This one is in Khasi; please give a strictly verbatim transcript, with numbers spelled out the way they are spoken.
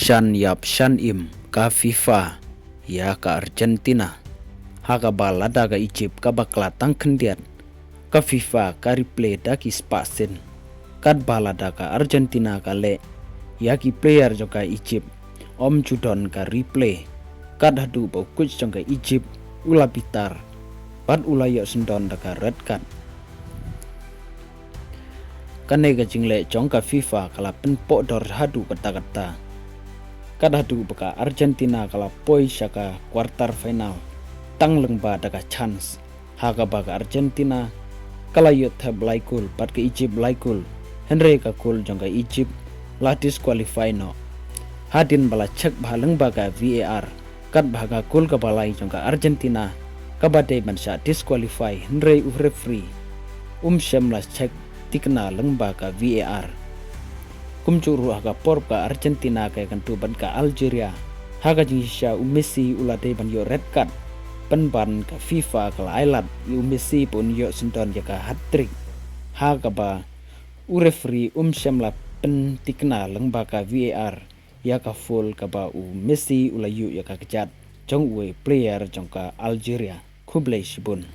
Shan ïap shan im ka FIFA ïa ka Argentina. Ha kaba lada ka Egypt ka bakla tang khyndiat, ka FIFA ka replay da ki spah sien. Katba lada ka Argentina ka leh ïa ki player jong ka Egypt, ym ju don ka replay. Kat haduh ba u coach jong ka Egypt u la bitar bad u la ïoh syndon da ka red card. Kane ka jingleh jong ka FIFA ka la pynpohdor haduh katta katta. Kat haduh ba ka Argentina ka la poi sha ka quarter final tang lyngba da ka chance. Ha kaba ka Argentina ka la ïoh thep lai kol bad ka Egypt lai kol. Hynrei ka kol jong ka Egypt la disqualify noh. Hadien ba la check bha lyngba ka VAR, katba ka kol kaba lai jong ka Argentina kaba dei ban shah disqualify, hynrei u referee um shym la check thikna lyngba ka VAR. Kumjuh ruh ha ka por ka Argentina ka ïakynduh bad ka Algeria, ha ka jingshisha u Messi u la dei ban ïoh red card. Pynban ka FIFA ka la ailad ïa u Messi ba un ïoh syndon ïa ka hat-trick, ha kaba u referee um shym la pynthikna lyngba ka VAR ïa ka foul kaba u Messi u la ïuh ïa ka kjat jong uwei u player jong ka Algeria. Khublei shibun.